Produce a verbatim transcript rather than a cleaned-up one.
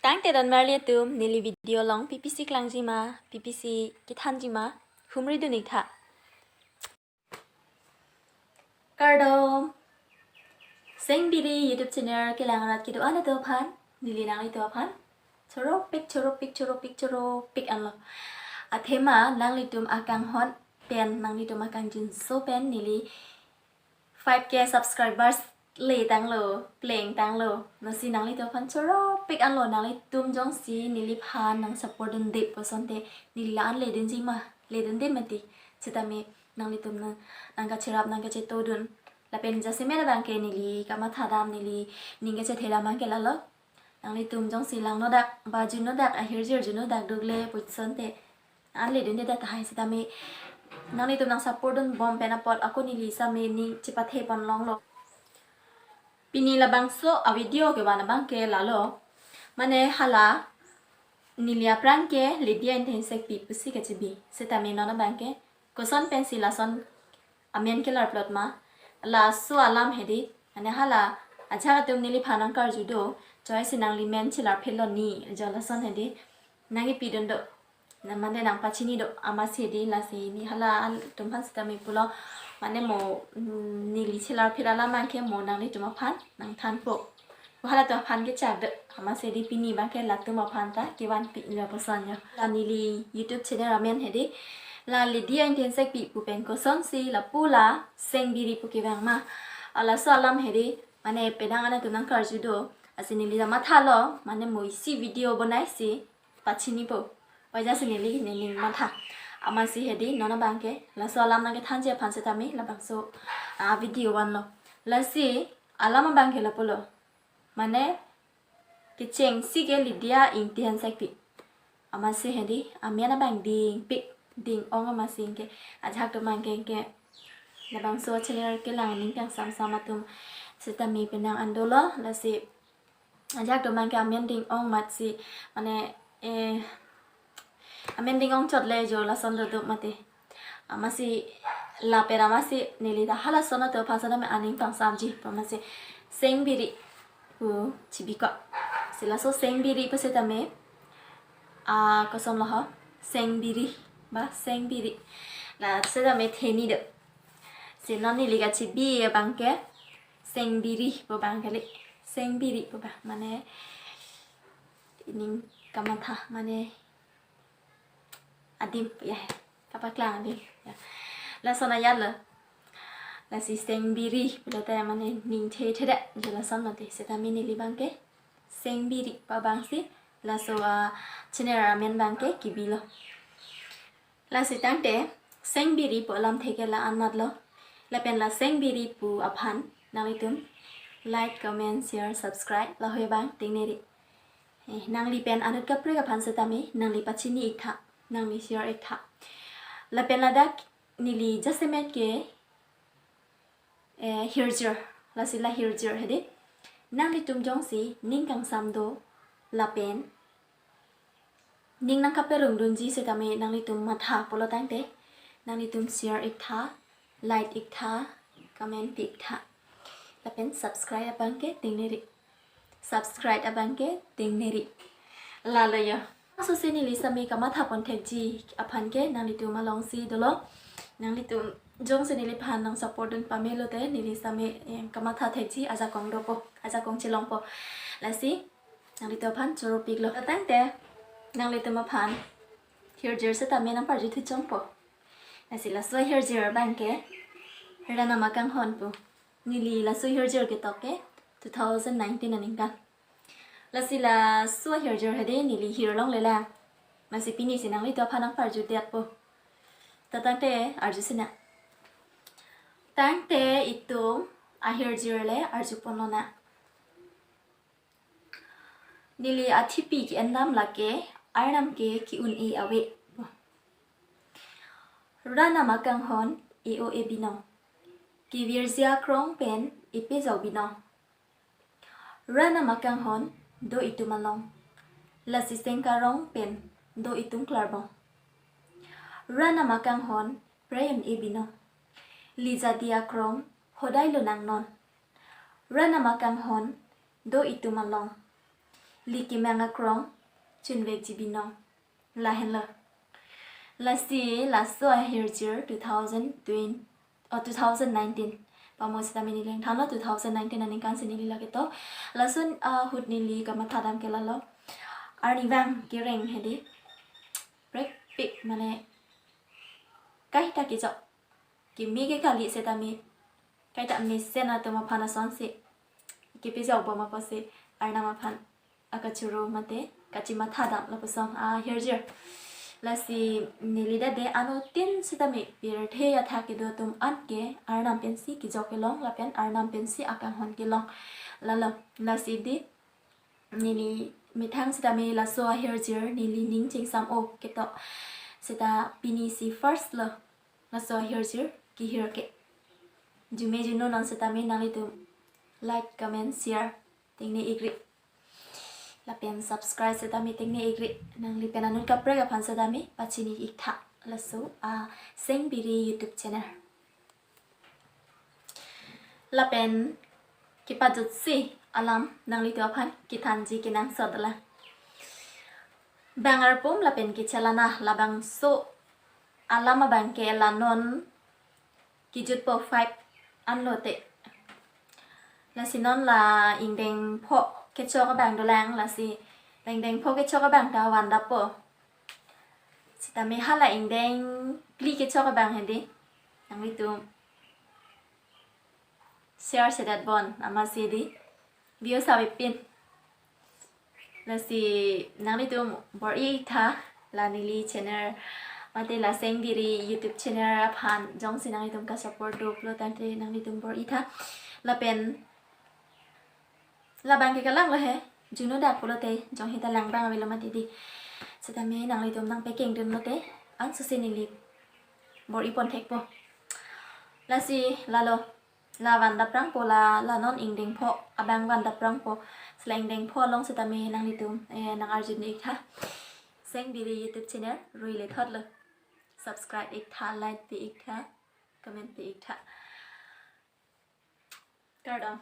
Tangte don marli atum, neli video along P P C klangji ma, P P C kethanji ma, humri dun-ik tha. Kardom. Sengbiri YouTube channel kelang rat kedo-an atum aphan, neli nanglitum aphan choropik, choropik, choropik, choropik anlo. Athema nanglitum akanghon pen, nanglitum akangjinso pen neli five K subscribers le tanglo, pleng tanglo. Lasi nanglitum aphan choropik anlo, nanglitum jongsi neliphan nang support dunde pu asonte, neli la-an ledunji ma, ledunde mati. Sitame nanglitum nang, nangkacherap, nangkachetodun, lapen jasemet abangke neli kamathadam, neli ning kachethedam abangke lalo. Nanglitum jongsi langnodak, ba junnodak, ahirjir junnodak dukle pu asonte, an ledunde det tahai. Sitame nanglitum nang support dunbom pen apot ako neli sitame ning chepathe pon longlo. Pini labangso a video kevan abangke lalo. Mane hala neli apran ke Lydia Ingti Hansekpi pusi kachebi. Sitame non abangke koson pensi lason amen kelar plot ma. Laso alam hedi, mane hala ajahak atum neliphan nangkarju do, choi si nangli men chelar phelo ni, jo lason hedi nangkipi dun do, na mane nangpachini do, amatsi hedi lasi ne hala atum aphan sitame pulo, mane mo, mm, neli chelar phit alam abangke mo nanglitum aphan nangthanpo. Hala atum aphan kechak do, amatsi hedi pini abangke latum aphan ta kevanpi jo koson jo. La neli YouTube channel amen hedi, la Lydia Ingti Hansekpi pu pen kosonsi lapu la Sengbiri pu kevang ma. Laso alam hedi, mane penang an atum nangkarju do, lasi neli ta mathalo, mane mo isi video bonaisi pachinipo. Wajah si neli nening matha. Amatsi hedi non abangke laso alam nangkethanji aphan sitame labangso a video vanlo. Lasi alam abangke lapulo. Mane kechengsi ke Lydia Ingti Hansekpi. Amatsi hedi amen abang dingpik, ding-ong amatsi ke ajahak atum abangke ke labangso channel kelang ning kangsamsam atum sitame penang an dolo, lasi ajahak atum abangke amen ding-ong amatsi, mane, eh, amen ding-ong chot le jo lason dodok mati. Amatsi lapen amatsi neli ta halason atum aphan sitame aning pangsamji pu amatsi Sengbiri pu chebikok. Si laso Sengbiri pu sitame, ah, kosonlo ho, Sengbiri, ba Sengbiri. La sitame theni do. Si non neli kachebi abangke Sengbiri pu abang kali. Sengbiri pu abang, mane ining kamatha, mane adim ya, kapaklang adim ya. Lason ayat lo. Lasi Sengbiri pulote mane ning thethedet, jo lason mati. Sitame neli abangke Sengbiri pu abangsi laso a channel amen abangke kebilo. Lasi tangte Sengbiri pu alamthe ke la-an matlo. Lapen la Sengbiri pu aphan nanglitum like, comment, share, subscribe lahei abang tengneri. Eh, nangli pen anut kaprek aphan sitame nangli pachini-ik tha, nangli share-ik tha. Lapen ladak neli jasemet ke, eh, hirjir, lasi la hirjir hedi, nanglitum jongsi ning kangsam do lapen ning nangkaperung dunji sitame nanglitum matha pulo tangte, nanglitum share-ik tha, like-ik tha, comment-ik tha, lapen subscribe abangke tengneri. Subscribe abangke tengneri. Lalo yo. Laso si neli sitame kamatha pon thekji aphan ke nanglitum alongsi dolo. Nanglitum jongsi neliphan nang support dun pamelo te neli sitame, eh, kamatha thekji ajakong dopo, ajakong chelongpo. Lasi nanglitum aphan choropiklo. Tangte nanglitum aphan hirjir sitame nangparjuthu chongpo. Lasi laso hirjir abangke Ranama Kanghon pu. Neli laso hirjir ketok ke two thousand nineteen aningkan. Lasi laso hirjir hedi neli hirlonglelang. Lasi pini si nanglitum aphan nangparjudetpo. Ta tangte arju sina. Tangte itum ahirjir le arju ponlonang. Neli athipi ke-endam lake, Arnam ke ki-un-e ave. Ranama Kanghon e-o e binong. Kevirji akrong pen epejok binong. Ranama Kanghon do itum along. Lasi sengkarong pen do itum klarbong. Ranama Kanghon prei un-e binong. Lijadi akrong hodai lonang non. Ranama Kanghon do itum along. Likimang akrong chunvekji binong. Lahenlo. Lasi laso ahirjir two thousand twenty, oh, two thousand nineteen. Pamo sitame neli langthanlo two thousand nineteen aningkan si neli lake to. Lason ahut neli kamathadam ke lalo. Arnivang kereng hedi. Brekpik mane kaita kejok. Kimi ke kali sitame kaita mesen atum aphan asonsi kepejok bom apotsi Arnam aphan akachoro mate kachimathadam lapuson ahirjir. Lasi neli dade anuttin sitame pirthe athak kedo atum anke Arnam pensi kejok kelong lapen Arnam pensi akanghon kelong. Lalo, lasi di neli methang sitame laso ahirjir neli ning chingsam-o ketok sita pini si first lo laso ahirjir kehir ke. Jume juno non sitame nanglitum like, comment, share tengne ikri. Lapen subscribe sitame tengne ikri. Nangli pen anut kaprek aphan sitame pachini iktha laso a Sengbiri YouTube channel. Lapen kepajutsi alam nanglitum aphan kethanji kenangsot la. Bang arpum lapen kechelana labangso alam abang ke la non kejutpo five anlote. Lasi non la ingdeng pho kechok abang dolang, lasi la ingdeng pho kechok abang ta vandappo. Sitame hala ingdeng phli kechok abang hedi. Nanglitum share sedat bon amatsi di views avepin. Lasi nanglitum bor-itha la neli channel mate la Sengbiri YouTube channel aphan jongsi nanglitum ka support do pulo tangte nanglitum bor-itha. Lapen labang ke kalang lo he, juno dak pulote jong hita lang bang avelo mati di. Sitame nanglitum nangpekeng dunlote ansosi neli bor-ipon thekpo. Lasi lalo la vandaprangpo la, la non ingdeng pho abang vandaprangpo. Sila ingdeng pho along sitame nanglitum eh, nang-arjun iktha. Sengbiri YouTube channel rui le thotlo. Subscribe iktha, like pi iktha, comment pi iktha. Kardom.